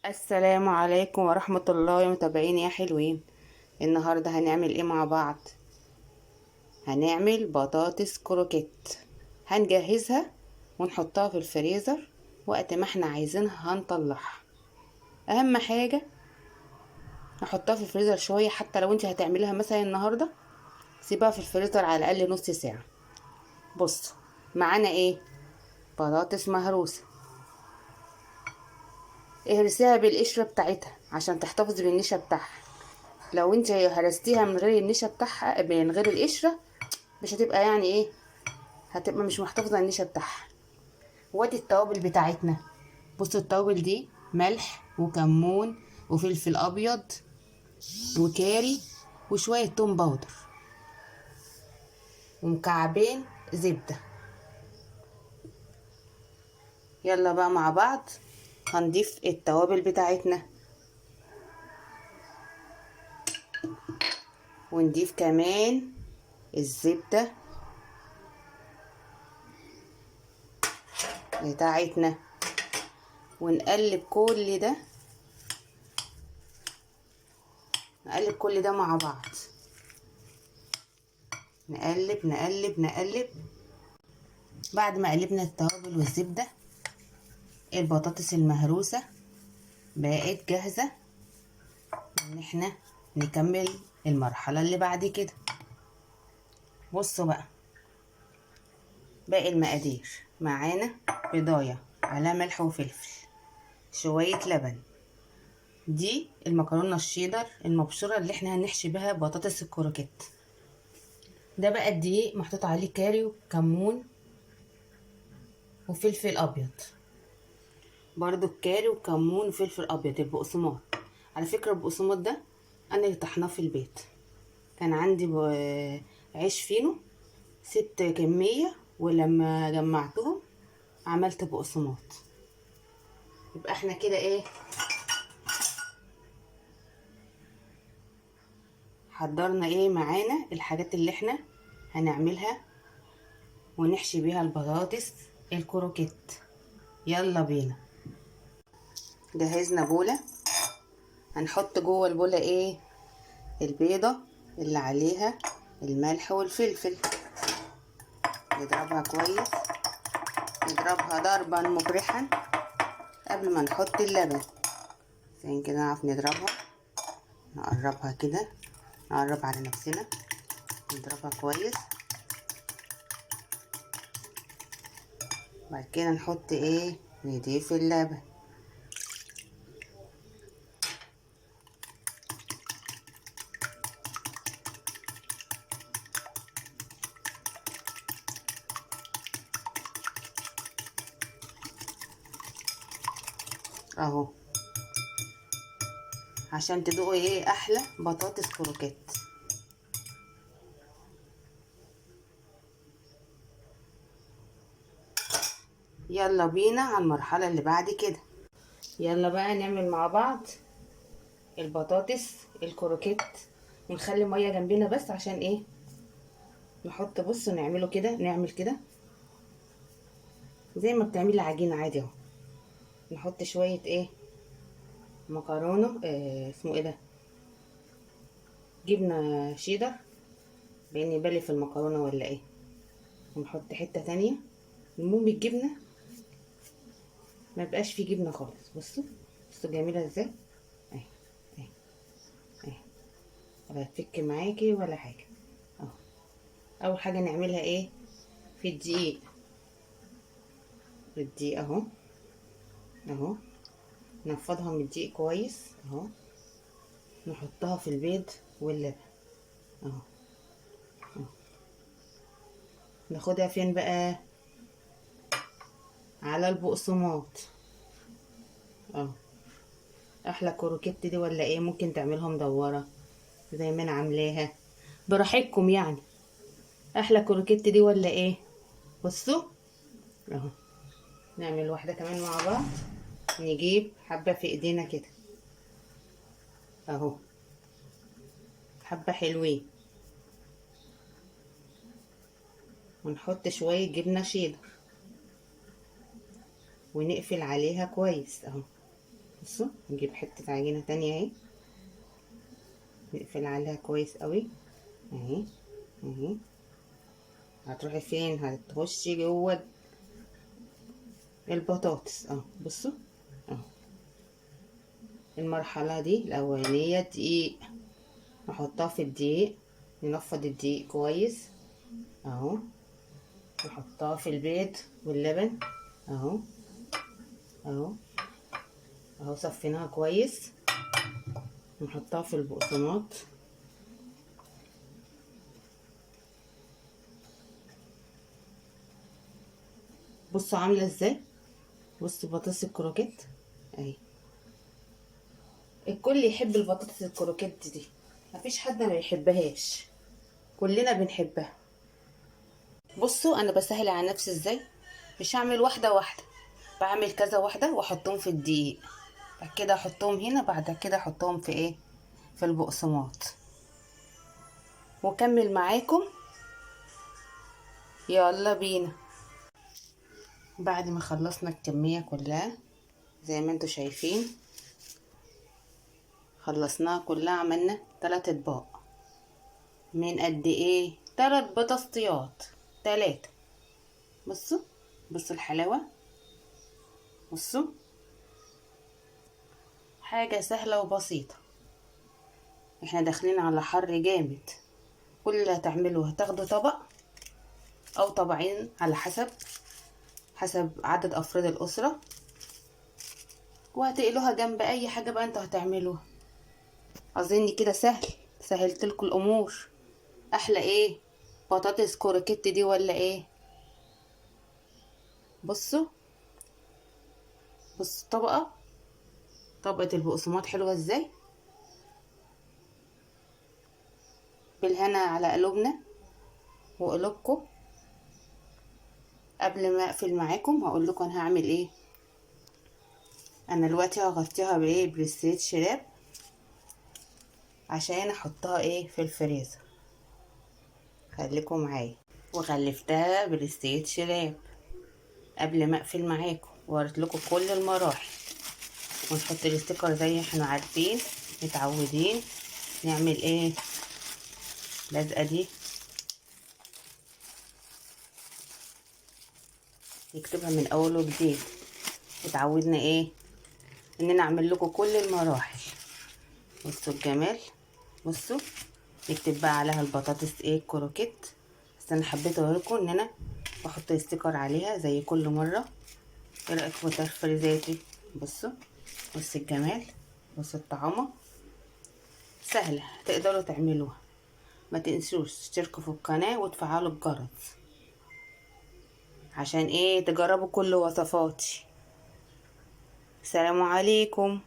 السلام عليكم ورحمة الله يا متابعين يا حلوين. النهاردة هنعمل ايه مع بعض؟ هنعمل بطاطس كروكيت. هنجهزها ونحطها في الفريزر، وقت ما احنا عايزينها هنطلعها. اهم حاجة نحطها في الفريزر شوية، حتى لو انت هتعمليها مثلا النهاردة سيبها في الفريزر على الاقل نص ساعة. بصوا معانا ايه؟ بطاطس مهروسة، اهرسيها بالقشرة بتاعتها عشان تحتفظي بالنشا بتاعها. لو انت هرستيها من غير النشا بتاعها، من غير القشرة، مش هتبقى يعني ايه، هتبقى مش محتفظة النشا بتاعها. وادي التوابل بتاعتنا. بصوا التوابل دي ملح وكمون وفلفل ابيض وكاري وشوية توم powder ومكعبين زبدة. يلا بقى مع بعض هنضيف التوابل بتاعتنا، ونضيف كمان الزبدة بتاعتنا، ونقلب كل ده، نقلب كل ده مع بعض، نقلب نقلب نقلب. بعد ما قلبنا التوابل والزبدة، البطاطس المهروسة بقت جاهزة ان احنا نكمل المرحلة اللي بعد كده. بصوا بقى باقي المقادير معانا: بيضاية على ملح وفلفل، شوية لبن، دي المكرونة الشيدر المبشورة اللي احنا هنحشي بها بطاطس الكروكيت. ده بقى الدقيق محطوط عليه كاري وكمون وفلفل ابيض، برضو الكاري وكمون وفلفل ابيض. البقسماط، على فكرة البقسماط ده انا اللي طحناه في البيت، كان عندي عيش فينو سبت كمية، ولما جمعتهم عملت بقسماط. يبقى احنا كده ايه، حضرنا ايه معانا الحاجات اللي احنا هنعملها ونحشي بيها البطاطس الكروكيت. يلا بينا. جهزنا بولة، هنحط جوه البولة ايه؟ البيضة اللي عليها الملح والفلفل، نضربها كويس، نضربها ضربا مبرحا قبل ما نحط اللبن، عشان كده نعرف نضربها. نقربها كده، نقرب على نفسنا، نضربها كويس. بعد كده نحط ايه؟ نضيف اللبن. اهو عشان تدوقوا ايه احلى بطاطس كروكيت. يلا بينا على المرحلة اللي بعد كده. يلا بقى نعمل مع بعض البطاطس الكروكيت، ونخلي مية جنبنا بس عشان ايه نحط. بصوا نعمله كده، نعمل كده زي ما بتعملي عجينة عادي اهو. نحط شوية ايه مكرونة، اسمه ايه ده، جبنة شيدر، باني بالي في المكرونة ولا ايه. ونحط حتة تانية. المهم الجبنة ما بقاش فيه جبنة خالص. بصوا بصوا جميلة ازاي، اهي اهي اهي، ولا هتفك معاكي ولا حاجة اهو. اول حاجة نعملها ايه في الدقيق، الدقيق اهو اهو، نفضها من الدقيق كويس اهو، نحطها في البيض واللبن اهو اهو. ناخدها فين بقى؟ على البقسماط اهو. احلى كروكيت دي ولا ايه؟ ممكن تعملها مدوره زي ما انا عاملاها، براحتكم يعني. احلى كروكيت دي ولا ايه؟ بصوا اهو، نعمل واحده كمان مع بعض. نجيب حبه في ايدينا كده اهو، حبه حلوين، ونحط شويه جبنه شيدر ونقفل عليها كويس اهو. بصوا نجيب حتة عجينة تانية اهي، نقفل عليها كويس قوي اهي اهي. هتروحي فين؟ هتخشي جوه البطاطس اهو. بصوا اهو المرحلة دي الأولانية دقيق، نحطها في الدقيق، ننفض الدقيق كويس اهو، نحطها في البيض واللبن اهو اهو اهو، صفيناها كويس، نحطها في البقسماط. بصوا عاملة ازاي. بصوا بطاطس الكروكيت اهي، الكل يحب البطاطس الكروكيت دي، مفيش حد ما بيحبهاش، كلنا بنحبها. بصوا انا بسهل على نفسي ازاي، مش هعمل واحدة واحدة، بعمل كذا واحدة واحطهم في الدقيق، بعد كده احطهم هنا، بعد كده احطهم في ايه، في البقسماط. واكمل معاكم، يلا بينا. بعد ما خلصنا الكمية كلها زي ما انتوا شايفين، خلصناها كلها، عملنا 3 اطباق من قد ايه، 3 بطاطسيات، 3. بصوا بصوا الحلاوة، بصوا حاجة سهلة وبسيطة. احنا داخلين على حر جامد، كل اللي هتعملوه هتاخدوا طبق او طبقين على حسب عدد افراد الاسرة، وهتقلوها جنب اي حاجة بقى انتوا هتعملوها. اظن كده سهل، سهلت لكم الامور. احلى ايه بطاطس كروكيت دي ولا ايه؟ بصوا بصوا طبقة البقسماط حلوة ازاي. بالهنا على قلوبنا وقلوبكم. قبل ما اقفل معاكم هقول لكم انا هعمل ايه. انا دلوقتي هغطيها بايه، ب stretch wrap، عشان احطها ايه في الفريزر. خليكم معايا. وغلفتها بال stretch wrap قبل ما اقفل معاكم، ووريت لكم كل المراحل. ونحط ال sticker زي احنا عارفين متعودين نعمل ايه، اللزقه دي نكتبها من اول وجديد. اتعودنا ايه ان انا اعمل لكم كل المراحل. بصوا الجمال، بصوا نكتب بقى عليها البطاطس ايه الكروكيت. بس انا حبيت اوريكم ان انا بحط sticker عليها زي كل مرة. ايه رايكم في تفريزاتي؟ بصوا بصوا الجمال، بصوا الطعامه سهلة تقدروا تعملوها. ما تنسوش تشتركوا في القناة وتفعلوا الجرس عشان ايه تجربوا كل وصفاتي. السلام عليكم.